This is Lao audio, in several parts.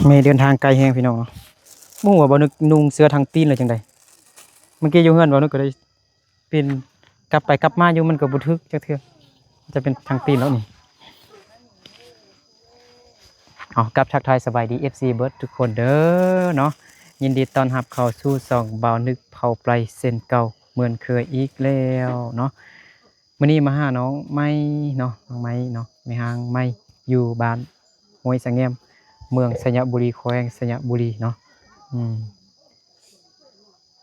ແມ່ເດີນທາງໄກແຮງພີ່ນ້ອງເນາະ. ບໍ່ຮູ້ວ່າບ່າວນຶກນຸ່ງເສື້ອທາງຕີນແລ້ວຈັ່ງໃດ. ເມື່ອກີ້ຢູ່ເຮືອນບ່າວນຶກກໍໄດ້ປິ່ນກັບໄປກັບມາຢູ່ ມັນກໍບໍ່ຖືກຈັກເທື່ອ. ຈະເປັນທາງຕີນແລ້ວນີ້. ເອົາ ກັບທັກທາຍສະບາຍດີ ເອັຟຊີ ເບິດທຸກຄົນເດີເນາະ. ຍິນດີຕ້ອນຮັບເຂົ້າສູ່ຊ່ອງບ່າວນຶກເພົາໄປເຊັ່ນເກົ່າເໝືອນເຄີຍອີກແລ້ວເນາະ. ມື້ນີ້ມາຫານ້ອງໃໝ່ເນາະ, ນ້ອງໃໝ່ເນາະ, ແມ່ຮ້າງໃໝ່ ຢູ່ບ້ານຫ້ວຍສະແງມ ເມືອງໄຊຍະບູລີ ແຂວງໄຊຍະບູລີເນາະ. ອືມ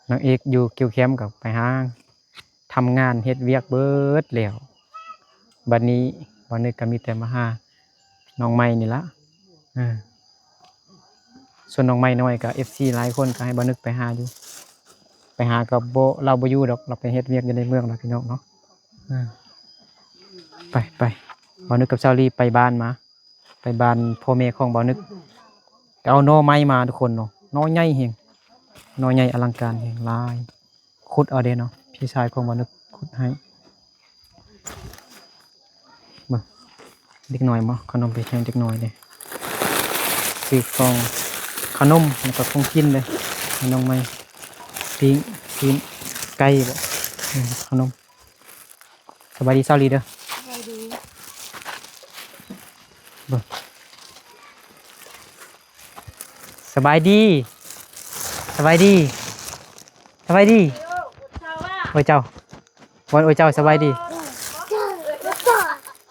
ນາງເອກຢູ່ກິວແຄມກໍໄປຫາທຳງານເຮັດວຽກເບິດແລ້ວ. ບັດນີ້ບ່າວນຶກກໍມີແຕ່ມາຫານ້ອງໃໝ່ນີ້ລະ. ເອີ ສ່ວນນ້ອງໃໝ່ນ້ອຍກໍ ເອັຟຊີ ຫຼາຍຄົນກໍໃຫ້ບ່າວນຶກໄປຫາຢູ່, ໄປຫາກໍບໍ່ ລາວບໍ່ຢູ່ດອກ, ລາວໄປເຮັດວຽກຢູ່ໃນເມືອງແລ້ວ ພີ່ນ້ອງເນາະ. ເອີ ໄປ ໄປ ບ່າວນຶກກັບສາວລີໄປບ້ານມາ, ໄປບ້ານພໍ່ແມ່ຂອງບ່າວນຶກ ກໍເອົາໜໍ່ໄມ້ມາທຸກຄົນເນາະ. ໜໍ່ໃຫຍ່ແຮງ, ໜໍ່ໃຫຍ່ອະລັງການແຮງຫຼາຍ. ຂຸດເອົາເດ້ເນາະ, ພີ່ຊາຍຂອງບ່າວນຶກຂຸດໃຫ້. ເບິ່ງ ເດັກນ້ອຍບໍ່? ຂະໜົມໄປໃຫ້ເດັກນ້ອຍເດ້. ຊື້ຂອງ ຂະໜົມ ແລ້ວກໍຂອງກິນເດ້ ໃຫ້ນ້ອງໃໝ່. ປີ້ງ ປີ້ງໄກ່ບໍ່? ອືມ ຂະໜົມ. ສະບາຍດີສາວລີເດີ. ສະບາຍດີ. ເບິ່ງ ສະບາຍດີ ສະບາຍດີ ສະບາຍດີ. ໂອ້ຍເຈົ້າ ໂອ້ຍເຈົ້າ ສະບາຍດີ.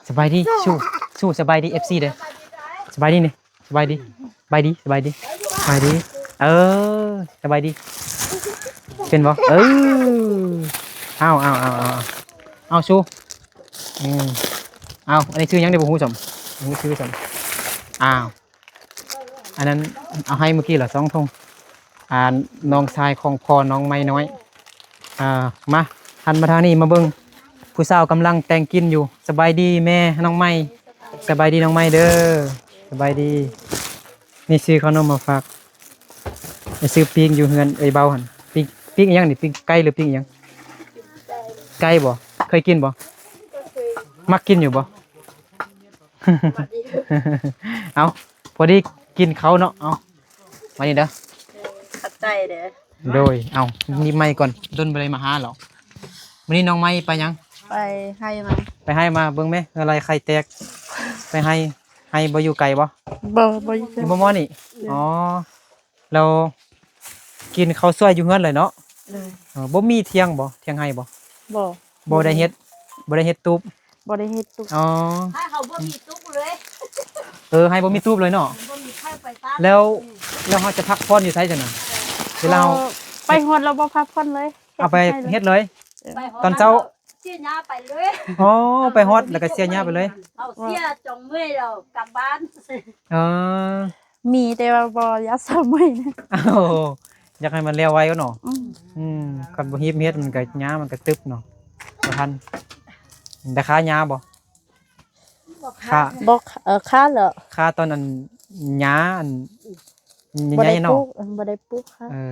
ສະບາຍດີ ສູ້ ສູ້ ສະບາຍດີ ເອັຟຊີ ເດີ. ສະບາຍດີນີ້ ສະບາຍດີ ສະບາຍດີ ສະບາຍດີ ສະບາຍດີ. ເອີ ສະບາຍດີ ເປັນບໍ່? ເອີ ເອົາ ເອົາ ເອົາ ເອົາ ເອົາ ສູ້. ອືມ ເອົາ ອັນນີ້ຊື່ຫຍັງເດ ບໍ່ຮູ້ຊ້ຳ ບໍ່ຮູ້ຊື່ຊ້ຳ. ອ້າວ ອັນນັ້ນເອົາໃຫ້ມື້ກີ້ລະສອງຖົງ. ອ່າ ນ້ອງຊາຍຂອງພໍ່ນ້ອງໃໝ່ນ້ອຍ. ອ່າ ມາ ຫັນມາທາງນີ້ ມາເບິ່ງ ຜູ້ສາວກຳລັງແຕ່ງກິນຢູ່. ສະບາຍດີແມ່ນ້ອງໃໝ່. ສະບາຍດີນ້ອງໃໝ່ເດີ. ສະບາຍດີ. ນີ້ຊື້ຂະໜົມມາຝາກ. ໄປຊື້ປີ້ງຢູ່ເຮືອນເອື້ອຍເບົາຫັ້ນ. ປີ້ງ ປີ້ງອີ່ຫຍັງນີ້? ປີ້ງໄກ່ຫຼືປີ້ງອີ່ຫຍັງ? ໄກ່ບໍ່? ເຄີຍກິນບໍ່? ມັກກິນຢູ່ບໍ່? ເອົາ ພໍດີກິນເຂົ້າເນາະ. ເອົາ ມານີ້ເດີ. ຂອບໃຈເດີ. ໂດຍ. ເອົາ ນີ້ໃໝ່ກ່ອນ ດົນບໍ່ໄດ້ມາຫາເນາະ. ມື້ນີ້ນ້ອງໃໝ່ໄປຫຍັງ? ໄປໄຮ່ມາ. ໄປໄຮ່ມາ. ເບິ່ງແມ່ ເຮືອໄຮ່ໄຂ່ແຕກ. ໄປໄຮ່ ໄຮ່ບໍ່ຢູ່ໄກບໍ່? ບໍ່ ບໍ່ຢູ່ໄກ. ຢູ່ໝໍ່ໆນີ້. ໂດຍ. ອໍ ແລ້ວກິນເຂົ້າສວຍຢູ່ເຮືອນເລີຍເນາະ? ໂດຍ. ເອີ ບໍ່ມີຖຽງບໍ່? ຖຽງໄຮ່ບໍ່? ບໍ່. ບໍ່ໄດ້ເຮັດ ບໍ່ໄດ້ເຮັດຕູບ? ບໍ່ໄດ້ເຮັດຕູບ. ອໍ ໄຮ່ເຮົາບໍ່ມີຕູບເລີຍ. ເອີ ໄຮ່ບໍ່ມີຕູບເລີຍເນາະ? ບໍ່ມີໃຜໄປຕາມ. ແລ້ວ ອືມ ແລ້ວເຮົາຈະພັກຜ່ອນຢູ່ໃສຊັ້ນນະ? ເອີ ເວລາເຮົາ ເອີ ໄປຮອດແລ້ວບໍ່ພັກຜ່ອນເລີຍ. ເອົາໄປເຮັດເລີຍ. ເອີ ຕອນເຊົ້າ ເສຍຫຍ້າໄປເລີຍ. ອໍ ໄປຮອດແລ້ວກໍເສຍຫຍ້າໄປເລີຍ. ເຮົາເສຍຈົງເມື່ອຍແລ້ວກັບບ້ານ. ເອີ ມີແຕ່ວ່າບໍ່ຢາກເຊົາເມື່ອຍນະ. ໂອ້ ຢາກໃຫ້ມັນແລ້ວໄວເນາະ. ອືມ ອືມ ຄັນບໍ່ຮີບເຮັດມັນກໍຫຍ້າມັນກໍຕຶບເນາະ ບໍ່ທັນ. ໄດ້ຄາຫຍ້າບໍ່? ຄາ ບໍ່ ເອີ ຄາແລ້ວ ຄາຕອນອັນຫຍ້າອັນ ບໍ່ໄດ້ ໃຫຍ່ໆເນາະ ປູກ ເອີ ບໍ່ໄດ້ປູກ. ເອີ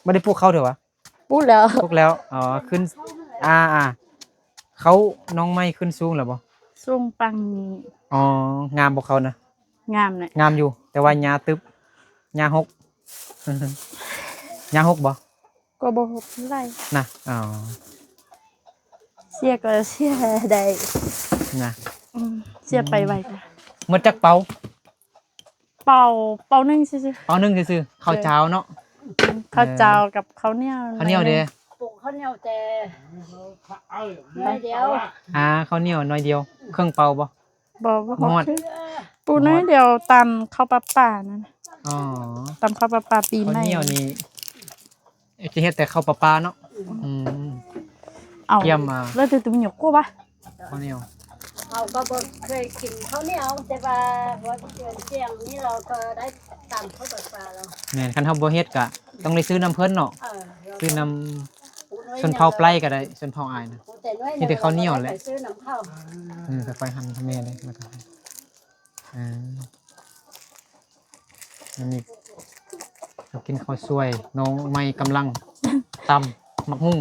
ບໍ່ໄດ້ປູກເຂົ້າເທື່ອຫວາ? ປູກແລ້ວ ປູກແລ້ວ. ອໍ ຂຶ້ນ ອ່າໆ ເຂົ້ານ້ອງໃໝ່ຂຶ້ນສູງແລ້ວບໍ່? ສູງປັງ. ອໍ ງາມບໍ່ເຂົ້ານະ? ງາມແຫຼະ ງາມຢູ່ ແຕ່ວ່າຫຍ້າຕຶບ ຫຍ້າຫົກ. ຫຍ້າຫົກບໍ່? ກໍບໍ່ຫົກເທົ່າໃດນະ. ອໍ ເສຍກໍເສຍໄດ້ນະ. ອືມ ເສຍໄປໄວກວ່າ. ໝົດຈັກເປົາ? ເປົາ ເປົາໜຶ່ງຊື່ໆ. ເປົາໜຶ່ງຊື່ໆ. ເຂົ້າເຈົ້າເນາະ? ອືມ ເຂົ້າເຈົ້າກັບເຂົ້າໜຽວ. ເອີ ເຂົ້າໜຽວເດ້? ປຸງເຂົ້າໜຽວແຕ່ໜ້ອຍດຽວ. ອ່າ ເຂົ້າໜຽວໜ້ອຍດຽວ ເຄິ່ງເປົາບໍ່? ບໍ່ ບໍ່ຮອດ. ປຸງໜ້ອຍດຽວຕຳເຂົ້າປາປານັ້ນ. ອໍ ຕຳເຂົ້າປາປາປີໃໝ່. ເຂົ້າໜຽວນີ້ ຈະເຮັດແຕ່ເຂົ້າປາປາເນາະ. ອືມ ອືມ ເອົາ ກຽມມາ ແລ້ວແຕ່ຕຸມຫຍກກົວບະ ເຂົ້າໜຽວ. ເຮົາກໍບໍ່ເຄີຍກິນເຂົ້າໜຽວ ແຕ່ວ່າຫົວເດືອນສຽງນີ້ເຮົາກໍໄດ້ຕຳເຂົ້າປາປາແລ້ວ. ແມ່ນ ຄັນເຮົາບໍ່ເຮັດກະຕ້ອງໄດ້ຊື້ນຳເພິ່ນເນາະ. ເອີ ຊື້ນຳຊົນເຜົ່າໄປກໍໄດ້ ຊົນເຜົ່າອ້າຍນະ. ມີແຕ່ເຂົ້າໜຽວແຫຼະ ໄປຊື້ນຳເຂົາ. ເອີ ຄ່ອຍໆ ຫັນແມ່ເດ້ ແລ້ວກໍ ເອີ ອັນນີ້ເຮົາກິນເຂົ້າສວຍ ນ້ອງໃໝ່ກຳລັງຕຳໝາກຫຸ່ງ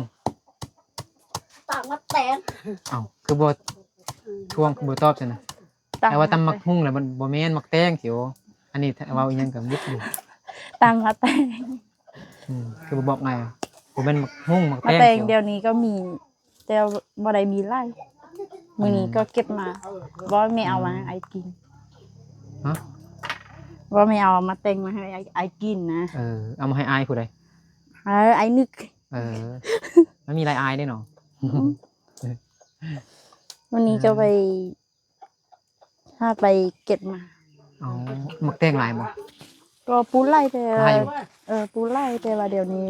ຕຳໝາກແຕງ. ເອົ້າ ຄືບໍ່ ອືມ ທວງ ຄືບໍ່ຕອບຊັ້ນນະ? ຕຳ ແຕ່ວ່າຕຳໝາກຫຸ່ງແລ້ວ ມັນບໍ່ແມ່ນໝາກແຕງຕິ. ໂອ້ ອັນນີ້ເວົ້າອີ່ຫຍັງກໍຫວຸດຢູ່ ຕັ້ງມາແຕ່ງ ອືມ ຄືບໍ່ບອກງ່າຍ ບໍ່ແມ່ນໝາກຮຸ່ງໝາກແຕງ ໝາກແຕງດຽວນີ້ກໍມີ ແຕ່ບໍ່ໄດ້ມີຫຼາຍ ມື້ນີ້ກໍເກັບມາ ບໍ່ແມ່ເອົາມາໃຫ້ອ້າຍກິນ ຮະ ບໍ່ແມ່ເອົາມາແຕ່ງມາໃຫ້ອ້າຍ ອ້າຍກິນນະ ເອີ ເອົາມາໃຫ້ອ້າຍຜູ້ໃດ ເອີ ອ້າຍນຶກ ເອີ ມັນມີຫຼາຍອ້າຍເດ້ເນາະ ອືມ ມື້ນີ້ກໍໄປ ຫາໄປເກັບມາ ອໍ ໝາກແຕງຫຼາຍບໍ່? ກໍປູກຫຼາຍແຕ່ ຫຼາຍຢູ່ ເອີ ປູກຫຼາຍ ແຕ່ວ່າດຽວນີ້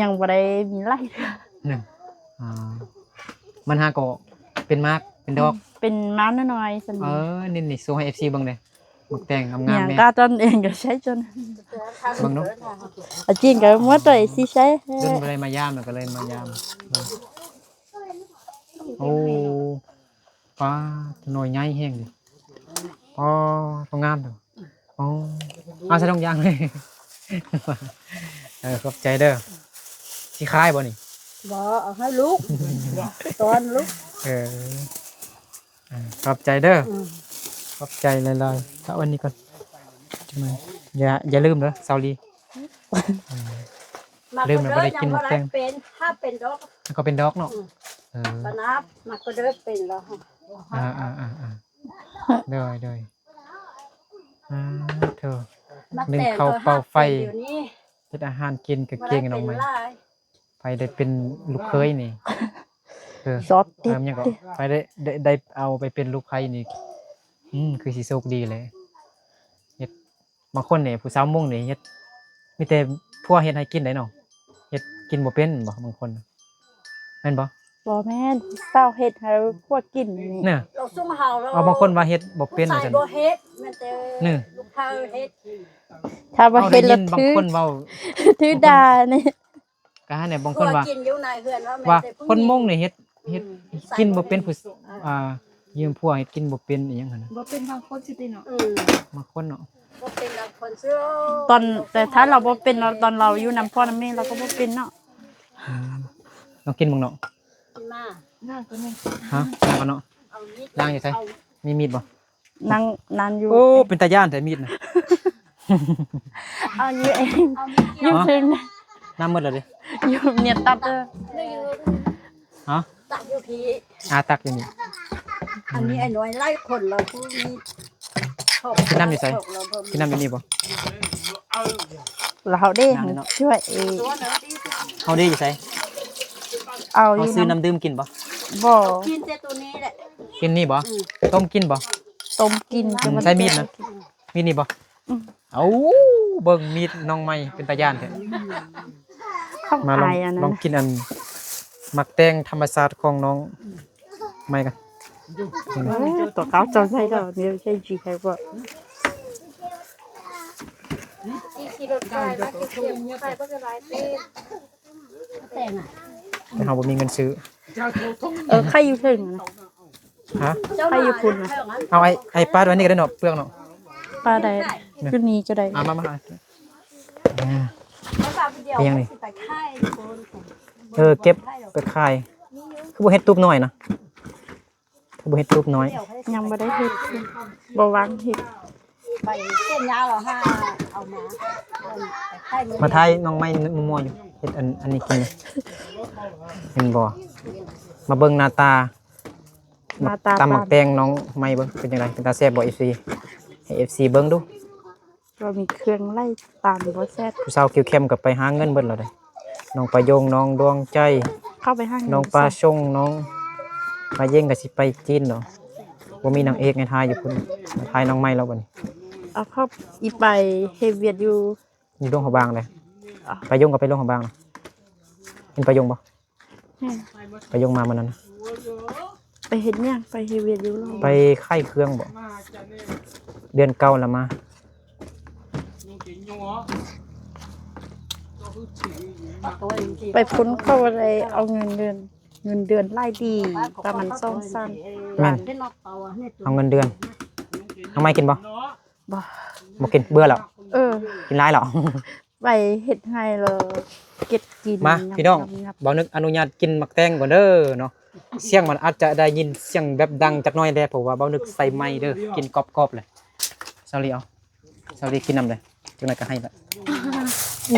ຍັງບໍ່ໄດ້ມີຫຼາຍເທື່ອ ອືມ ອໍ ມັນຫາກໍເປັນໝາກ ເປັນດອກ ເປັນໝາກນ້ອຍໆຊັ້ນ ເອີ ນີ້ໆ ໂຊໃຫ້ເອັຟຊີເບິ່ງແດ່ ໝາກແຕງງາມໆ ແດ່ ກາຕົນເອງກໍໃຊ້ຈົນ ເບິ່ງດູ ອາຈິງກໍໝົດໂຕເອງຊິໃຊ້ ດົນບໍ່ໄດ້ມາຢາມ ກໍເລີຍມາຢາມ ໂອ້ ປ້າດ ໜ່ວຍໃຫຍ່ແຮງເດ ປ້າດ ງາມເດ ໂອ້ ເອົາໃສ່ຖົງຢາງເລີຍ ເອີ ຂອບໃຈເດີ ຊິຂາຍບໍ່ນີ້? ບໍ່ ເອົາໃຫ້ລູກ ຕອນລູກ ເອີ ເອີ ຂອບໃຈເດີ ອືມ ຂອບໃຈຫຼາຍໆ ເອົາອັນນີ້ກ່ອນ ຈັກໜ່ອຍ ຢ່າ ຢ່າລືມເດີ ສາວລີ ເອີ ມາ ລືມແລ້ວ ບໍ່ໄດ້ກິນໝາກແຕງ ເປັນ ຖ້າເປັນດອກ ມັນກໍເປັນດອກເນາະ ອືມ ເອີ ປານາ ມັນກໍເດີເປັນແລ້ວ ອ່າໆໆໆ ໂດຍໆ ອ່າ ໂທ້ ໜຶ້ງເຂົ້າເປົ່າໄຟ ເຮັດອາຫານກິນ ກາງເກງນ້ອງໃໝ່ ໃຜໄດ້ເປັນລູກເຂີຍນີ້ ເອີ ຊອບຕິດ ເອີ ຫຍັງກໍ ໃຜໄດ້ ໄດ້ ໄດ້ເອົາໄປເປັນລູກໃຜນີ້ ອືມ ຄືຊິໂຊກດີແຫຼະ ເຮັດ ບາງຄົນນີ້ ຜູ້ສາວມົ້ງນີ້ເຮັດ ມີແຕ່ຜົວເຮັດໃຫ້ກິນໄດ໋ເນາະ ເຮັດກິນບໍ່ເປັນບໍ່ ບາງຄົນ ແມ່ນບໍ່? ບໍ່ແມ່ນ ຜູ້ສາວເຮັດໃຫ້ຜົວກິນນີ້ ນະ ເອົາ ບາງຄົນວ່າເຮັດບໍ່ເປັນວ່າຊັ້ນ ບໍ່ເຮັດ ແມ່ນແຕ່ ນີ້ ລູກເຂີຍເຮັດ ຖ້າບໍ່ເຮັດແລ້ວຖື ບາງຄົນເວົ້າ ຖືດ່ານີ້ ກໍຫັ້ນແຫຼະ ບາງຄົນວ່າ ວ່າຄົນມົ້ງນີ້ເຮັດ ເຮັດ ອືມ ກິນບໍ່ເປັນ ຜູ້ ອ່າ ຢືມຜົວເຮັດກິນບໍ່ເປັນອີ່ຫຍັງຫັ້ນນະ ບໍ່ເປັນບາງຄົນຊິຕິເນາະ ອືມ ບາງຄົນເນາະ ບໍ່ເປັນບາງຄົນຊື່ ຕອນ ແຕ່ຖ້າລາວບໍ່ເປັນ ລາວ ຕອນລາວຢູ່ນຳພໍ່ນຳແມ່ລາວກໍບໍ່ເປັນເນາະ ອືມ ລອງກິນເບິ່ງເນາະ ກິນມາ ລ້າງກ່ອນແມ່ ຮະ ລ້າງກ່ອນເນາະ ເອົາມີດ ລ້າງຢູ່ໃສ ເອົາ ມີມີດບໍ່? ນັ່ງ ນັ່ງຢູ່ ໂອ້ ເປັນຕາຢ້ານແທ້ມີດນະ ເອົາຢູ່ເອງ ຢູ່ເທິງ ນ້ຳໝົດແລ້ວເດ້ ຢູ່ເນຍ ຕັກເດີ ຮະ ຕັກຢູ່ພີ້ ອ່າ ຕັກຢູ່ນີ້ ອັນນີ້ ອືມ ໄອ້ນ້ອຍຫຼາຍຄົນແລ້ວ ຜູ້ນີ້ ກິນນ້ຳຢູ່ໃສ? ກິນນ້ຳຢູ່ນີ້ບໍ່? ແລ້ວເຮົາເດ້ ຊ່ວຍເອງ ເຮົາເດ້ຢູ່ໃສ? ເອົາຢູ່ ເຮົາຊື້ນ້ຳດື່ມກິນບໍ່? ບໍ່ ກິນແຕ່ໂຕນີ້ແຫຼະ ກິນນີ້ບໍ່? ອືມ ຕົ້ມກິນບໍ່? ຕົ້ມກິນ ອືມ ໃຊ້ມີດນະ ມີດນີ້ບໍ່? ອືມ ເອົາ ເບິ່ງມີດນ້ອງໃໝ່ເປັນຕາຢ້ານແທ້ ມາລອງ ລອງກິນອັນໝາກແຕງທຳມະຊາດຂອງນ້ອງໃໝ່ກັນ ໂອ້ ຕົວເກົ່າເຈົ້າໃຊ້ແລ້ວ ນີ້ໃຊ້ຈີໄຄບໍ່ ແຕ່ເຮົາບໍ່ມີເງິນຊື້ ເອີ ໄຂ່ຢູ່ເທິງນະ ຮະ ໄຂ່ຢູ່ພຸ້ນນະ ເອົາໄອ້ ໄອ້ປາດໄວ້ນີ້ກໍໄດ້ເນາະ ເປືອກເນາະ ປາດໄດ້ ຢູ່ນີ້ກໍໄດ້ ເອົາມາ ມາ ອ່າ ເປັນຫຍັງນີ້ ເອີ ເກັບໄປຂາຍ ຄືບໍ່ເຮັດຕູບນ້ອຍນະ ຄືບໍ່ເຮັດຕູບນ້ອຍ ຍັງບໍ່ໄດ້ເຮັດ ບໍ່ວ່າງເຮັດ ໄປເສັ້ນຍາວແລ້ວຫາເອົາມາ ມາຖ່າຍນ້ອງໃໝ່ມົວໆຢູ່ ເຮັດອັນ ອັນນີ້ກິນ ເຫັນບໍ່ ມາເບິ່ງໜ້າຕາ ໜ້າຕາ ຕຳໝາກແຕງນ້ອງໃໝ່ເບິ່ງ ເປັນຈັ່ງໃດ ເປັນຕາແຊບບໍ່ ເອັຟຊີ ໃຫ້ ເອັຟຊີ ເບິ່ງດູ ກໍມີເຄື່ອງໄຫຼຕາມບໍ່ແຊບ ຜູ້ສາວຄິວເຄັມກໍໄປຫາເງິນເບິດແລ້ວເດ້ ນ້ອງປາຍົງ ນ້ອງດວງໃຈ ເຂົ້າໄປຫາເງິນ ນ້ອງປາຊົງ ນ້ອງປາເຢັງກໍຊິໄປຈີນເນາະ ບໍ່ມີນາງເອກໃຫ້ຖ່າຍຢູ່ພຸ້ນ ມາຖ່າຍນ້ອງໃໝ່ແລ້ວບັດນີ້ ເອົາເຂົ້າອີກໄປເຮັດວຽກຢູ່ ຢູ່ຫຼວງພະບາງເດ້ ປາຍົງກໍໄປຫຼວງພະບາງນະ ເຫັນປາຍົງບໍ່? ແມ່ນ ໄປຍົງມາມື້ນັ້ນນະ ໄປເຮັດຫຍັງ? ໄປເຮັດວຽກຢູ່ລາວ ໄປຂາຍເຄື່ອງບໍ? ເດືອນເກົ້າລະມາ ໄປພຸ້ນເຂົາໄດ້ເອົາເງິນເດືອນ ເງິນເດືອນຫຼາຍດີ ປະມານສອງສາມ ແມ່ນ ເອົາເງິນເດືອນ ເອົາໃໝ່ກິນບໍ່? ບໍ່ ບໍ່ກິນ ເບື່ອແລ້ວ ເອີ ກິນຫຼາຍແລ້ວ ໄປເຮັດໄຮ່ແລ້ວເກັບກິນ ມາ ພີ່ນ້ອງ ບ່າວນຶກອະນຸຍາດກິນໝາກແຕງກ່ອນເດີເນາະ ສຽງມັນອາດຈະໄດ້ຍິນສຽງແບບດັງຈັກໜ້ອຍແດ່ ເພາະວ່າບ່າວນຶກໃສ່ໄມເດີ ກິນກອບໆເລີຍ ສາວລີເອົາ ສາວລີກິນນຳເດີ້ ຈັ່ງໃດກໍໃຫ້ລະ. ອື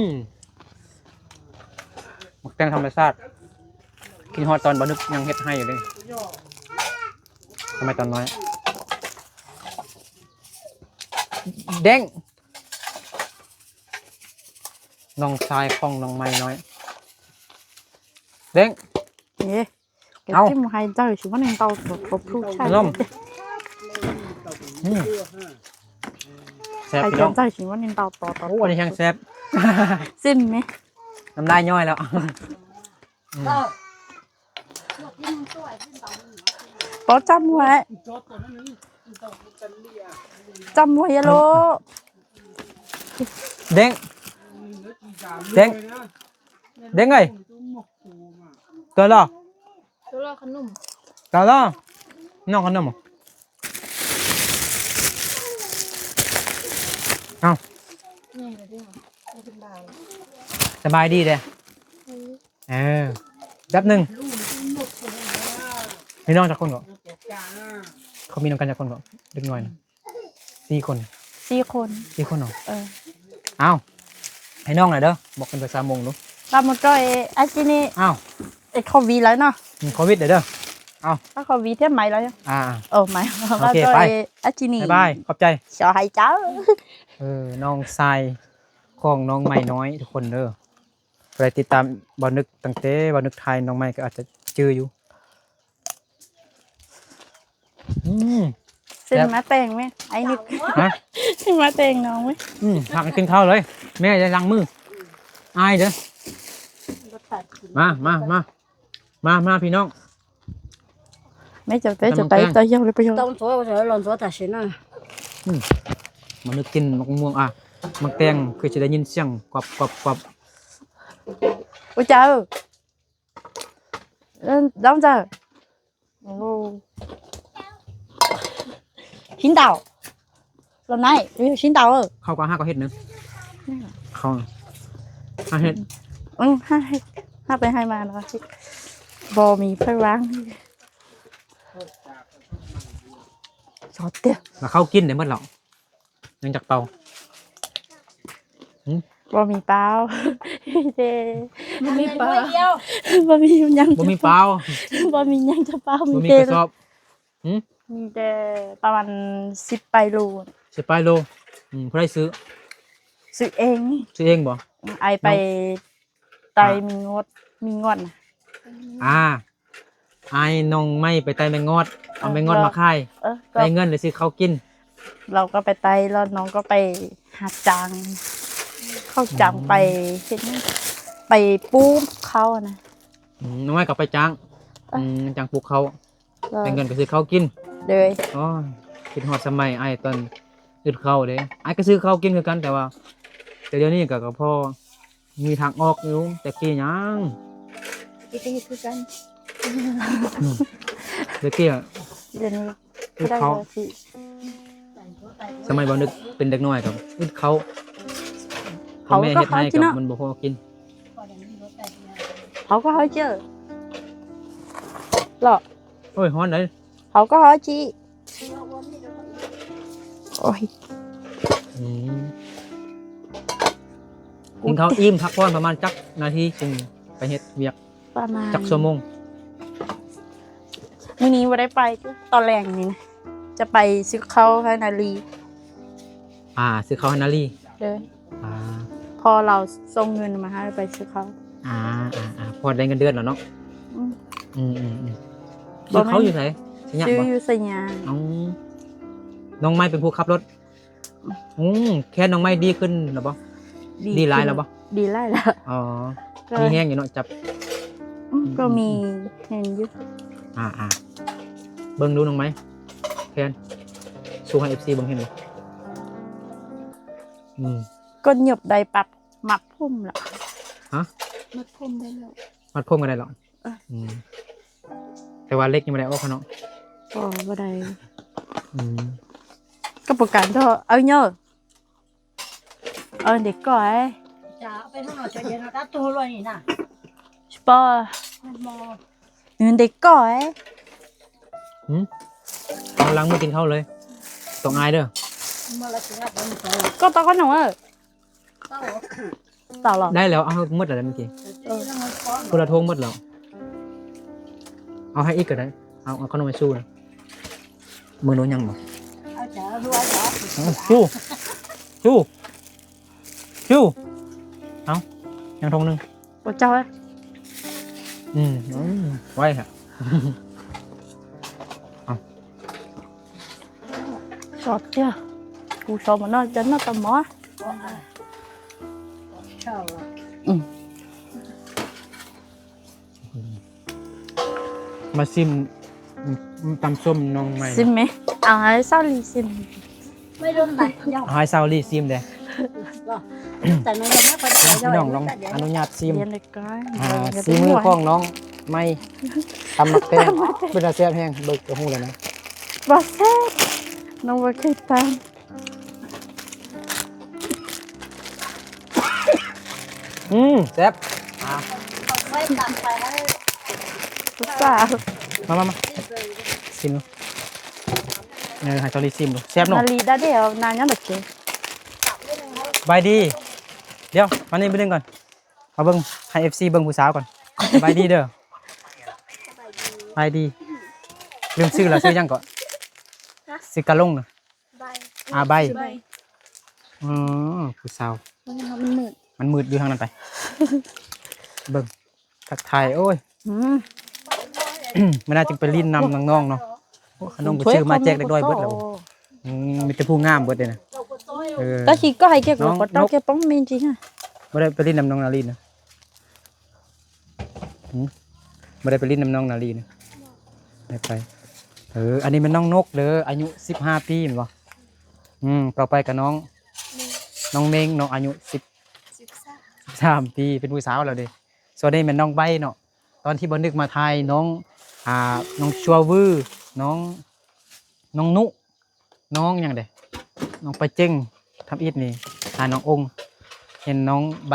ມ ໝາກແຕງທຳມະຊາດ ຄິດຮອດຕອນບ່າວນຶກຍັງເຮັດໄຮ່ຢູ່ເດ້ ສະໄໝຕອນນ້ອຍ. ເດ້ງ ນ້ອງຊາຍຂອງນ້ອງໃໝ່ນ້ອຍ ເດ້ງ ເອີ ເອົາ ເກັບຖິ້ມໃຫ້ເຈົ້າຊິວ່າໜຶ່ງເຕົາຕົວຄົບລູກຊາຍ ອືມ ແຊບ ໃຫ້ ພີ່ນ້ອງ ເຈົ້າຊິວ່າໜຶ່ງເຕົາຕົວ ໂອ້ ອັນນີ້ແຮງແຊບ ຊິມແມະ ນ້ຳລາຍຍ້ອຍແລ້ວ ອືມ. ບໍ່ຈຳໄວ້ ຈຳໄວ້ໂລ ເດ້ງ ເດ້ງ ເດ້ງເອີຍ ເກີດລະ ເກີດລະຂະໜົມ ເກີດລະ ນ້ອງຂະໜົມ ເອົ້າ ສະບາຍດີເດ້. ເອີ ແປັບໜຶ່ງ ພີ່ນ້ອງຈັກຄົນເກາະ? ເຂົາມີນຳກັນຈັກຄົນເກາະ ເດັກນ້ອຍນະ? ສີ່ຄົນ ສີ່ຄົນ ສີ່ຄົນເນາະ ເອີ ເອົ້າ ໃຫ້ນ້ອງໜ່ອຍເດີ້ ບອກເປັນພາສາມົ້ງດູ ລາມາໂຕເອ ອາຈິນີ ເອົ້າ ເອ ໂຄວິດແລ້ວເນາະ ອືມ ໂຄວິດເດີ້ ເອົ້າ ລາວໂຄວິດແທ້ໄໝລະ ອ່າ ໂອ້ ໄໝ ໂອເຄ ໄປ ອາຈິນີ ບາຍບາຍ ຂອບໃຈ ຂໍໃຫ້ເຈົ້າ ເອີ ນ້ອງຊາຍຂອງນ້ອງໃໝ່ນ້ອຍທຸກຄົນເດີ້. ຜູ້ໃດຕິດຕາມບ່າວນຶກຕັ້ງແຕ່ບ່າວນຶກຖ່າຍນ້ອງໃໝ່ກໍອາດຈະຈື່ຢູ່ ອືມ ເຊິ່ງ ແຊບ ມາແຕ່ງແມ່ ອ້າຍນຶກ ຮະ ເຊິ່ງມາແຕ່ງນ້ອງແມ່ ອືມ ພາກັນກິນເຂົ້າເລີຍ ແມ່ຢ່າລ້າງມື ອາຍເດີ້ ມາ ມາ ມາ ມາ ມາ ພີ່ນ້ອງ ແມ່ເຈົ້າແຕ່ຈະໄປ ເຈົ້າເຈົ້າເລີຍໄປ ຕ້ອງໂທ ລອງໂທຕາຊິນະ ອືມ ມານຶກກິນໝາກມ່ວງ ອ່ະ ໝາກແຕງ ຄືຈະໄດ້ຍິນສຽງກອບ ກອບ ກອບ ໂອ້ ເຈົ້າ ເອີ ດອງເຈົ້າ ໂອ້ ຊິນເຕົາ ລອນໄນ ຊິນເຕົາ ເອີ ເຂົາກໍຫາກໍເຮັດເນີ ເຂົາຫາເຮັດ ອື ຫາເຮັດ ຫາໄປໃຫ້ມາເນາະ ບໍ່ມີໃຜວ່າງ ຊອດເຕີ ແລ້ວເຂົາກິນໄດ້ໝົດແລ້ວ? ຍັງຈັກເປົາ? ຫື? ບໍ່ມີເປົາ ເດ້ ບໍ່ມີເປົາ ບໍ່ມີຫຍັງ ບໍ່ມີເປົາ ບໍ່ມີຫຍັງຈະເປົາ ບໍ່ມີກະສອບ ຫື? ມີແຕ່ປະມານສິບປາຍໂລ ສິບປາຍໂລ ອືມ ຜູ້ໃດຊື້? ຊື້ເອງ ຊື້ເອງບໍ່? ອ້າຍໄປໄຕ່ແມງງອດ ມີງອດນະ ອ່າ ອ້າຍນ້ອງໃໝ່ໄປໄຕ່ແມງງອດ ເອົາແມງງອດມາຂາຍ ເອີ ໄດ້ເງິນໄດ້ຊື້ເຂົ້າກິນ ລາວກໍໄປໄຕ່ ແລ້ວນ້ອງກໍໄປຮັບຈ້າງ ເຂົ້າຈ້າງ ອືມ ໄປເຮັດຫຍັງ ໄປປູກເຂົ້ານະ ອືມ ນ້ອງໃໝ່ກໍໄປຈ້າງ ເອີ ອືມ ຈ້າງປູກເຂົ້າ ແຕ່ເງິນກໍຊື້ເຂົ້າກິນ ໂດຍ ໂອ້ຍ ຄິດຮອດສະໄໝອ້າຍຕອນອຶດເຂົ້າເດ້ ອ້າຍກໍຊື້ເຂົ້າກິນຄືກັນ ແຕ່ວ່າ ແຕ່ດຽວນີ້ກໍ ກໍພໍມີທາງອອກຢູ່ ແຕ່ກີ້ຫຍັງ ແຕ່ກີ້ກໍເຮັດຄືກັນ ອືມ ແຕ່ກີ້ອະ ດຽວນີ້ອຶດເຂົ້າ ສະໄໝບໍ່ນຶກເປັນເດັກນ້ອຍກໍອຶດເຂົ້າ ເຂົາແມ່ເຮັດໃຫ້ກໍມັນບໍ່ພໍກິນ ເຂົາກໍເຮົາເຈີ ເລາະ ໂອ້ຍ ຮ້ອນເດ້ ເຂົາກໍເຮົາຈີ ໂອ້ຍ ອືມ ກິນເຂົ້າອີ່ມ ພັກຜ່ອນປະມານຈັກນາທີຈຶ່ງໄປເຮັດວຽກ? ປະມານ ຈັກຊົ່ວໂມງ? ມື້ນີ້ບໍ່ໄດ້ໄປ ຕອນແລງນີ້ນະ ຈະໄປຊື້ເຂົ້າໃຫ້ນາລີ ອ່າ ຊື້ເຂົ້າໃຫ້ນາລີ ເດີ ອ່າ ພໍ່ລາວສົ່ງເງິນມາໃຫ້ໄປຊື້ເຂົ້າ ອ່າ ອ່າ ອ່າ ພໍໄດ້ເງິນເດືອນແລ້ວເນາະ ອືມ ອືມ ອືມ ອືມ ຊື້ເຂົ້າຢູ່ໃສ? ໄຊຍະບໍ່? ຊື້ຢູ່ໄຊຍະ ເອົ້າ ນ້ອງໃໝ່ເປັນຜູ້ຂັບລົດ ອືມ ແຂນນ້ອງໃໝ່ດີຂຶ້ນແລ້ວບໍ່? ດີ ດີຫຼາຍແລ້ວບໍ່? ດີຫຼາຍແລ້ວ ອໍ ກໍມີແຮງຢູ່ເນາະ ຈັບ ອືມ ອືມ ກໍມີແຮງຢູ່ ອ່າໆ ເບິ່ງດູນ້ອງໃໝ່ ແຂນ ຊູໃຫ້ເອັຟຊີເບິ່ງເຫັນບໍ່? ອືມ ກົນຍົບໄດ້ປັບ ມັດຜົມລະ ຮະ? ມັດຜົມໄດ້ແລ້ວ ມັດຜົມກໍໄດ້ລະ? ເອີ ອືມ ແຕ່ວ່າເຫຼັກຍັງບໍ່ໄດ້ອອກເນາະ ບໍ່ ບໍ່ໄດ້ ອືມ ກໍປະກັນເຖາະ ເອົາເຍີ ເອີ ເດັກກໍໄອ້ ຈະເອົາໄປທາງນອກຈະເຢັນເນາະ ຕັດໂຕລອຍນີ້ນະ ສະປອ ເງິນເດັກກໍໄອ້ ຫືມ ເອົາຫຼັງມື້ກິນເຂົ້າເລີຍ ຕ້ອງອາຍເດີ ກໍຕາກໍໜອງເອີ ເຕົ້າເອົາ ໄດ້ແລ້ວ ເອົາໝົດແລ້ວເມື່ອກີ້ ເອີ ຄົນລະຖົງໝົດແລ້ວ ເອົາໃຫ້ອີກກໍໄດ້ ເອົາ ເອົາຂະໜົມໃຫ້ຊູນະ ເບິ່ງດູຍັງບໍ່ ເອົາຈ້າ ເອົາ ຊູ ຊູ ຊູ ເອົາ ຍັງຖົງໜຶ່ງ ໂອ້ ເຈົ້າເອີຍ ອືມ ອືມ ໄວແທ້ ເອົາ ຊອດເຈົ້າ ຜູ້ຊອດມາເນາະ ຈັນເນາະຕຳໝໍ ອືມ ມາຊິມ ອືມ ຕຳສົ້ມນ້ອງໃໝ່ ຊິມແມ ເອົາໃຫ້ສາວລີຊິມ ເອົາໃຫ້ສາວລີຊິມເດ້ ແຕ່ນ້ອງ ພີ່ນ້ອງລອງອະນຸຍາດຊິມ ອ່າ ສີມືຂອງນ້ອງໃໝ່ ຕຳໝາກແຕງ ເປັນຕາແຊບແຮງ ເບິ່ງກໍຮູ້ແລ້ວນະ ບໍ່ແຊບ ນ້ອງບໍ່ເຄີຍຕຳ ອືມ ແຊບ ອ່າ ຜູ້ສາວ ມາ ມາ ມາ ຊິມດູ ເອີ ໃຫ້ສາວລີຊິມດູ ແຊບເນາະ ນາລີດາເດວ ນາຍັງດອກເກ ສະບາຍດີ ດຽວ ມານີ້ໄປດຶງກ່ອນ ມາເບິ່ງ ໃຫ້ເອັຟຊີເບິ່ງຜູ້ສາວກ່ອນ ສະບາຍດີເດີ ສະບາຍດີ ລືມຊື່ລະ ຊື່ຫຍັງເກາະ ຊື່ກະລົງນະ ໃບ ອາ ໃບ ໃບ ອືມ ຜູ້ສາວ ມັນມືດ ມັນມືດຢູ່ທາງນັ້ນໄປ ເບິ່ງ ທັກທາຍ ໂອ້ຍ ອືມ ມື້ໜ້າຈຶ່ງໄປຫຼິ້ນນຳນ້ອງໆເນາະ ໂອ້ ຂະໜົມກໍຊື້ມາແຈກເດັກນ້ອຍເບິດແລ້ວ ອືມ ມີແຕ່ຜູ້ງາມເບິດເດ້ນະ ເອີ ຕາຊິກໍໃຫ້ແກກໍເຈົ້າແກປ້ອງແມ່ນຈິງ ບໍ່ໄດ້ໄປຫຼິ້ນນຳນ້ອງນາລີນະ ຫືມ ບໍ່ໄດ້ໄປຫຼິ້ນນຳນ້ອງນາລີນະ ໄດ້ໄປ ເອີ ອັນນີ້ແມ່ນນ້ອງນົກເດີ ອາຍຸສິບຫ້າປີແມ່ນບໍ່ ອືມ ຕໍ່ໄປກໍນ້ອງ ນ້ອງເມັງເນາະ ອາຍຸສິບ ສິບສາມ ສິບສາມປີ ເປັນຜູ້ສາວແລ້ວເດ້ ສ່ວນນີ້ແມ່ນນ້ອງໃບເນາະ ຕອນທີ່ບໍ່ນຶກມາຖ່າຍນ້ອງ ອ່າ ນ້ອງຊົ່ວວື ນ້ອງ ນ້ອງນຸ ນ້ອງຫຍັງເດ ນ້ອງປາເຈັງ ທຳອິດນີ້ ຫານ້ອງອົງ ເຫັນນ້ອງໃບ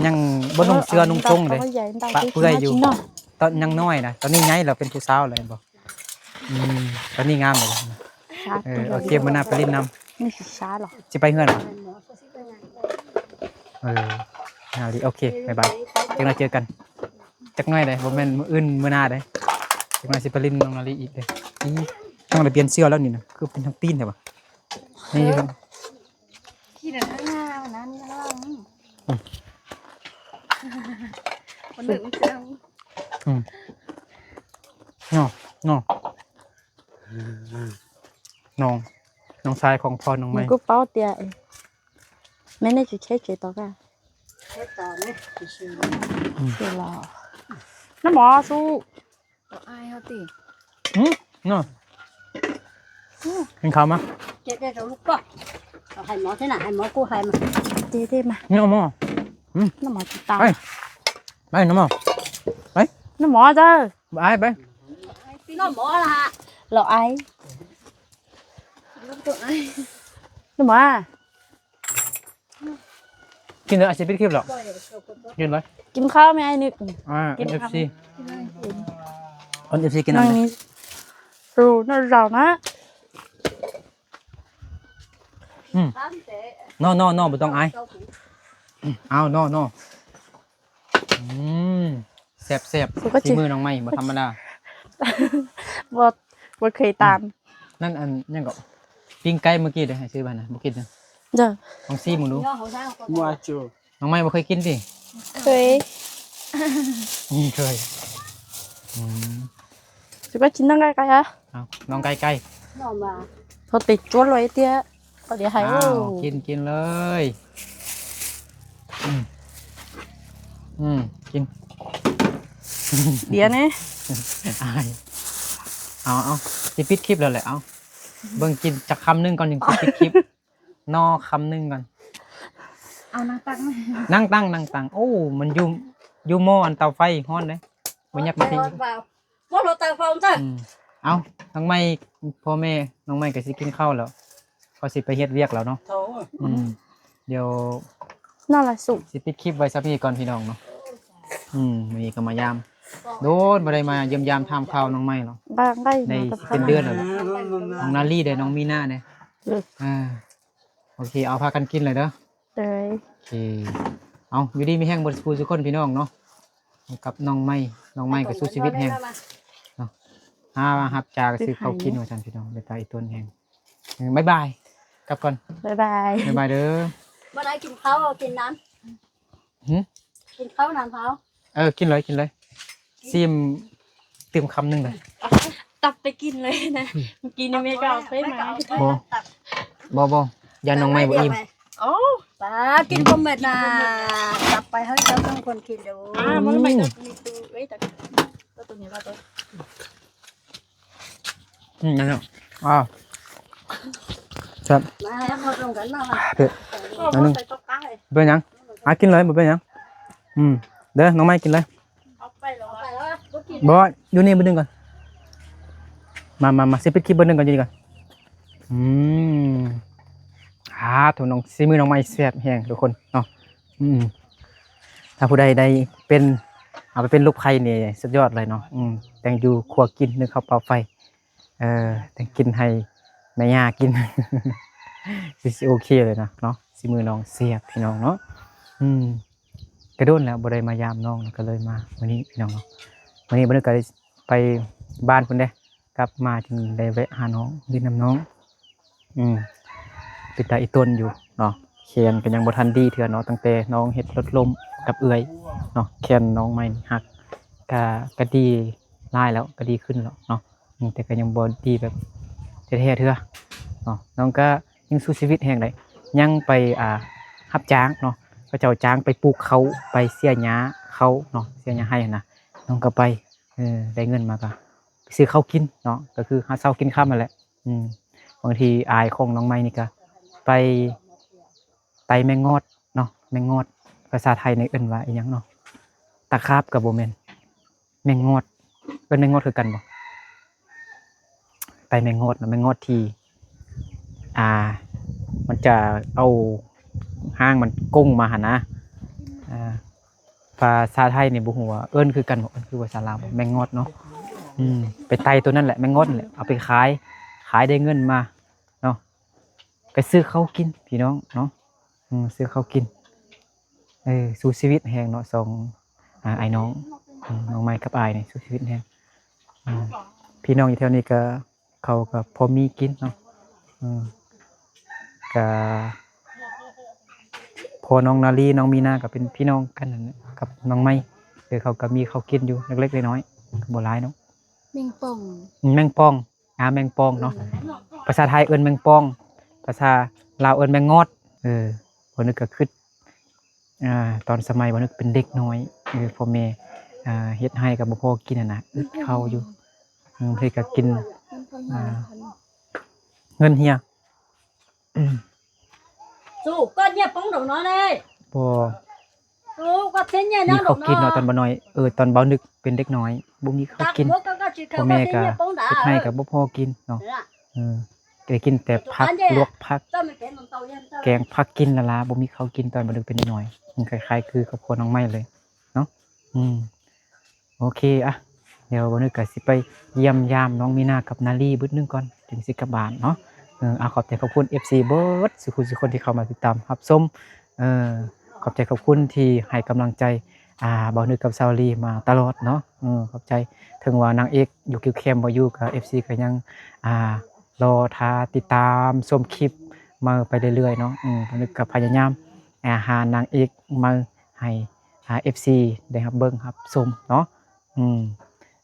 ຍັງບໍ່ນຸ່ງເສື້ອນຸ່ງໂຈງເດ ປະເປື່ອຍຢູ່ ຕອນຍັງນ້ອຍນະ ຕອນນີ້ໃຫຍ່ແລ້ວ ເປັນຜູ້ສາວແລ້ວ ເຫັນບໍ່ ອືມ ຕອນນີ້ງາມແລ້ວ ເອີ ໂອເຄ ມື້ໜ້າໄປຫຼິ້ນນຳ ນີ້ຊິຊ້າເນາະ ຊິໄປເຮືອນບໍ່ ເອີ ໂອເຄ ບາຍບາຍ ຈັກໜ້ອຍເຈີກັນ ຈັກໜ້ອຍເດ້ ບໍ່ແມ່ນມື້ອື່ນມື້ໜ້າເດ້ ຈັກໜ້ອຍຊິໄປຫຼິ້ນນ້ອງນາລີອີກເດ້ ອີ ຕ້ອງໄດ້ປ່ຽນເສື້ອແລ້ວນີ້ນະ ຄືເປັນທັງຕີນແທ້ວະ ນີ້ຢູ່ ຂີ້ເດີນທາງໜ້ານັ້ນລະວັງ ອືມ ຄົນອື່ນມັນເຊື່ອ ອືມ ເນາະ ເນາະ ນ້ອງ ນ້ອງຊາຍຂອງພໍ່ນ້ອງໃໝ່ กูเป้าเตีย แม่นี่จะใช้เจต่อกัน ໃຊ້ຕໍ່ນີ້ ອືມ ຄືລະ ນ້ຳໝໍສູ້ ອາຍເຮົາຕິ ຫືມ ເນາະ ກິນເຂົ້າມາ ເຈເຈຕົວລູກກໍ ເອົາໃຫ້ໝໍເທື່ອນະ ໃຫ້ໝໍກູ້ໃຫ້ມາ ເຈເຈມາ ນີ້ເອົາໝໍ ຫືມ ນ້ຳໝໍຊິຕາຍ ໄປ ໄປນ້ຳໝໍ ໄປ ນ້ຳໝໍເດີ ໄປ ໄປ ນ້ຳໝໍລະ ລາວອາຍ ນ້ຳໝໍ ກິນເດີ ອາດຊິປິດຄລິບແລ້ວ ກິນເລີຍ ກິນເຂົ້າແມ່ອ້າຍນຶກ ອ່າ ກິນເອັຟຊີ ເອັຟຊີກິນນ້ຳນີ້ ໂອ້ ໜ້າເຈົ້ານະ ອືມ ນອ ນອ ນອ ບໍ່ຕ້ອງອາຍ ອືມ ເອົາ ນອ ນອ ອືມ ແຊບໆ ສີມືນ້ອງໃໝ່ບໍ່ທຳມະດາ ບໍ່ ບໍ່ເຄີຍຕາມ ນັ້ນອັນຫຍັງເກາະ ປີ້ງໄກ່ເມື່ອກີ້ເດ້ ໃຫ້ຊື້ໄປນະ ບໍ່ກິນເດີ ລອງຊີມເບິ່ງດູ ບໍ່ເອົາ ນ້ອງໃໝ່ບໍ່ເຄີຍກິນຕິ ເຄີຍ ອືມ ເຄີຍ ອືມ ຊິໄປກິນນ້ອງໄກ່ໄກ່ອະ ເອົາ ນ້ອງໄກ່ໄກ່ ນ້ອງມາ ພໍຕິດຈວດເລີຍເຕຍ ພໍດີໃຫ້ ອ້າວ ໂອ້ ກິນ ກິນເລີຍ ອືມ ອືມ ກິນ ດຽວນີ້ ອາຍ ເອົາ ເອົາ ຊິປິດຄລິບແລ້ວແຫຼະ ເອົາ ເບິ່ງກິນຈັກຄຳໜຶ່ງກ່ອນ ຈຶ່ງຊິປິດຄລິບ ໜໍ່ຄຳໜຶ່ງກ່ອນ ເອົານັ່ງຕັກ ນັ່ງຕັ້ງ ນັ່ງຕັ້ງ ໂອ້ ມັນຢູ່ ຢູ່ໝໍ້ອັນເຕົາໄຟຮ້ອນເດ້ ບໍ່ຢາກມາທີ່ ໝໍ້ເຕົາໄຟ ອືມ ເອົາ ນ້ອງໃໝ່ ພໍ່ແມ່ນ້ອງໃໝ່ກໍຊິກິນເຂົ້າແລ້ວ ເຂົາຊິໄປເຮັດວຽກແລ້ວເນາະ ໂທ້ ອືມ ດຽວ ນັ້ນລະສຸ ຊິປິດຄລິບໄວ້ສ່ຳນີ້ກ່ອນພີ່ນ້ອງເນາະ ອືມ ມື້ນີ້ກໍມາຢາມ ໂດນບໍ່ໄດ້ມາຢ້ຽມຢາມຖາມຂ່າວນ້ອງໃໝ່ແລ້ວ ໄດ້ ໄດ້ ໄດ້ຊິເປັນເດືອນແລ້ວ ນ້ອງນາລີເດ້ ນ້ອງມີນາເດ້ ອືມ ອ່າ ໂອເຄ ເອົາ ພາກັນກິນເລີຍເດີ. ໂດຍ ໂອເຄ ເອົາ ຢູ່ດີມີແຮງເບິດສູ່ຜູ້ສູ່ຄົນພີ່ນ້ອງເນາະ ກັບນ້ອງໄມ້ ນ້ອງໄມ້ກໍສູ້ຊີວິດແຮງເນາະ ຫາຮັບຈ້າງຊື້ເຂົ້າກິນວ່າຊັ້ນພີ່ນ້ອງ ເປັນຕາອີຕົນແຮງ. ເອີ ບາຍບາຍ ກັບກ່ອນ ບາຍບາຍ ບາຍບາຍເດີ. ບໍ່ໄດ້ກິນເຂົ້າ ກິນນ້ຳ ຫື ກິນເຂົ້ານ້ຳເຮົາ. ເອີ ກິນເລີຍ ກິນເລີຍ ຊີມຕື່ມຄຳໜຶ່ງເລີຍ. ຕັບໄປກິນເລີຍນະ ອືມ ເມື່ອກີ້ນີ້ແມ່ກໍເອົາໄປມາ. ບໍ່ ບໍ່ ບໍ່ ຢ້ານນ້ອງໄມ້ບໍ່ອີ່ມ. ໂອ້ ປາ ກິນບໍ່ໝົດນະ ຕັບໄປໃຫ້ເຈົ້າສອງຄົນກິນເດີ. ອ່າ ມັນໄປ ອືມ ຕົວນີ້ ຕົວເອີຍ ຕົວນີ້ລະຕົວ ອືມ ນັ້ນເນາະ ອ້າວ ແຊບ ມາ ເອົາລົງກັນເນາະ ເຜັດ ອັນໜຶ່ງ ເປັນຫຍັງ? ອ່າ ກິນເລີຍ ບໍ່ເປັນຫຍັງ. ອືມ ເດີ ນ້ອງໄມ້ກິນເລີຍ. ເອົາໄປແລ້ວ ບໍ່ ຢູ່ນີ້ເບິ່ງໜຶ່ງກ່ອນ ມາ ມາ ມາ ຊິປິດຄລິບເບິ່ງໜຶ່ງກ່ອນ ຢູ່ນີ້ກ່ອນ. ອືມ ອ່າ ໂຖ ນ້ອງ ສີມືນ້ອງໄມ້ແຊບແຮງທຸກຄົນເນາະ. ອືມ ຖ້າຜູ້ໃດໄດ້ເປັນ ເອົາໄປເປັນລູກໃພ້ນີ້ສຸດຍອດເລີຍເນາະ. ອືມ ແຕ່ງຢູ່ຄົວກິນ ໜຶ້ງເຂົ້າເປົ່າໄຟ ເອີ ແຕ່ງກິນໃຫ້ແມ່ຍ່າກິນ ຊິ ຊິໂອເຄເລີຍນະເນາະ. ສີມືນ້ອງແຊບພີ່ນ້ອງເນາະ. ອືມ ກະດົນແລ້ວບໍ່ໄດ້ມາຢາມນ້ອງ ກໍເລີຍມາມື້ນີ້ພີ່ນ້ອງເນາະ. ມື້ນີ້ບໍ່ນຶກກໍໄດ້ໄປບ້ານພຸ້ນເດ້ ກັບມາຈຶ່ງໄດ້ແວະຫານ້ອງ ຫຼິ້ນນຳນ້ອງ. ອືມ ເປັນຕາອີຕົນຢູ່ເນາະ ແຂນກໍຍັງບໍ່ທັນດີເທື່ອເນາະ ຕັ້ງແຕ່ນ້ອງເຮັດລົດລົ້ມກັບເອື້ອຍເນາະ. ແຂນນ້ອງໃໝ່ນີ້ຫັກ ກະ ກະດີຫຼາຍແລ້ວ ກະດີຂຶ້ນແລ້ວເນາະ. ອືມ ແຕ່ກໍຍັງບໍ່ດີແບບແທ້ໆເທື່ອເນາະ. ນ້ອງກໍຍັງສູ້ຊີວິດແຮງໃດ໋ ຍັງໄປ ອ່າ ຮັບຈ້າງເນາະ ເຂົາເຈົ້າຈ້າງໄປປູກເຂົ້າ ໄປເສຍຫຍ້າເຂົ້າເນາະ ເສຍຫຍ້າໄຮ່ຫັ້ນນະ. ນ້ອງກໍໄປ ເອີ ໄດ້ເງິນມາກໍຊື້ເຂົ້າກິນເນາະ ກໍຄືຫາເຊົ້າກິນຄ່ຳຫັ້ນແຫຼະ. ອືມ ບາງທີອ້າຍຂອງນ້ອງໃໝ່ນີ້ກໍໄປ ໄຕ່ແມງງອດເນາະ ແມງງອດ ພາສາໄທນີ້ເອີ້ນວ່າອີ່ຫຍັງເນາະ? ຕາຂາບກໍບໍ່ແມ່ນ ແມງງອດ ເອີ້ນແມງງອດຄືກັນບໍ່? ໄຕ່ແມງງອດເນາະ ແມງງອດທີ່ ອ່າ ມັນຈະເອົາຫາງມັນກົງມາຫັ້ນນະ. ອ່າ ພາສາໄທນີ້ບໍ່ຮູ້ວ່າເອີ້ນຄືກັນບໍ່ ເອີ້ນຄືພາສາລາວບໍ່ ແມງງອດເນາະ. ອືມ ໄປໄຕ່ໂຕນັ້ນແຫຼະ ແມງງອດນັ້ນແຫຼະ ເອົາໄປຂາຍ ຂາຍໄດ້ເງິນມາເນາະ ກໍຊື້ເຂົ້າກິນພີ່ນ້ອງເນາະ. ອືມ ຊື້ເຂົ້າກິນ ເອີ ສູ້ຊີວິດແຮງເນາະ ສອງ ອ່າ ອ້າຍນ້ອງ ອືມ ນ້ອງໃໝ່ກັບອ້າຍນີ້ສູ້ຊີວິດແຮງ. ອືມ ພີ່ນ້ອງຢູ່ແຖວນີ້ກໍ ເຂົາກໍພໍມີກິນເນາະ. ເອີ ກະພໍ່ນ້ອງນາລີ ນ້ອງມີນາກໍເປັນພີ່ນ້ອງກັນນັ້ນແຫຼະ ກັບນ້ອງໃໝ່. ເອີ ເຂົາກໍມີເຂົ້າກິນຢູ່ເລັກໆນ້ອຍໆ ກໍບໍ່ຫຼາຍເນາະ. ແມງປ່ອງ ອືມ ແມງປ່ອງ ອ່າ ແມງປ່ອງເນາະ ພາສາໄທເອີ້ນແມງປ່ອງ ພາສາລາວເອີ້ນແມງງອດ. ເອີ ບໍ່ນຶກກໍຄິດ ອ່າ ຕອນສະໄໝບໍ່ນຶກເປັນເດັກນ້ອຍ ເອີ ພໍ່ແມ່ ອ່າ ເຮັດໄຮ່ກໍບໍ່ພໍກິນຫັ້ນນະ ອຶດເຂົ້າຢູ່ ເອີ ເພິ່ນກໍກິນ ອ່າ ເງິນເຮຍ. ສູ້ ກໍເນຍປອງດອກເນາະເດ້ ບໍ່ ມີເຂົ້າກິນເນາະ ຕອນບໍ່ນ້ອຍ ເອີ ຕອນບໍ່ນຶກເປັນເດັກນ້ອຍ ບໍ່ມີເຂົ້າກິນ ພໍ່ແມ່ກໍເຮັດໄຮ່ກໍບໍ່ພໍກິນເນາະ. ເອີ ໄດ້ກິນແຕ່ຜັກ ລວກຜັກ ແກງຜັກກິນລະລາ ບໍ່ມີເຂົ້າກິນຕອນບໍ່ນຶກເປັນເດັກນ້ອຍ. ມັນຄ້າຍໆຄືຄອບຄົວນ້ອງໃໝ່ເລີຍເນາະ. ອືມ ໂອເຄ ອ່ະ ດຽວບໍ່ນຶກກໍຊິໄປຢ້ຽມຢາມນ້ອງມີນາກັບນາລີບຶດໜຶ່ງກ່ອນ ຈຶ່ງຊິກັບບ້ານເນາະ. ເອີ ອ່າ ຂອບໃຈຂອບຄຸນເອັຟຊີເບິດສູ່ຜູ້ສູ່ຄົນທີ່ເຂົ້າມາຕິດຕາມຮັບຊົມ. ເອີ ຂອບໃຈຂອບຄຸນທີ່ໃຫ້ກຳລັງໃຈ ອ່າ ບ່າວນຶກກັບສາວລີມາຕະຫຼອດເນາະ. ເອີ ຂອບໃຈ ເຖິງວ່ານາງເອກຢູ່ຄິວແຄມບໍ່ຢູ່ ກໍເອັຟຊີກໍຍັງ ອ່າ ລໍຖ້າຕິດຕາມຊົມຄລິບໃໝ່ໄປເລື້ອຍໆເນາະ. ເອີ ບ່າວນຶກກໍພະຍາຍາມ ອ່າ ຫານາງເອກໃໝ່ໃຫ້ ອ່າ ເອັຟຊີໄດ້ຮັບເບິ່ງຮັບຊົມເນາະ. ອືມ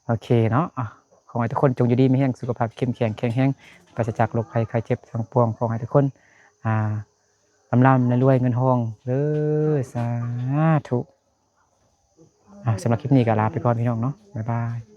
ໂອເຄເນາະ ອ່າ ຂໍໃຫ້ທຸກຄົນຈົ່ງຢູ່ດີມີແຮງ ສຸຂະພາບເຂັ້ມແຂງແຂງແຮງ ປາສະຈາກໂລກໄພໄຂ້ເຈັບທັງປວງ. ຂໍໃຫ້ທຸກຄົນ ອ່າ ລ່ຳໆລວຍໆເງິນທອງເດີ ສາທຸ. ອ່າ ສຳລັບຄລິບນີ້ກໍລາໄປກ່ອນພີ່ນ້ອງເນາະ ບາຍບາຍ.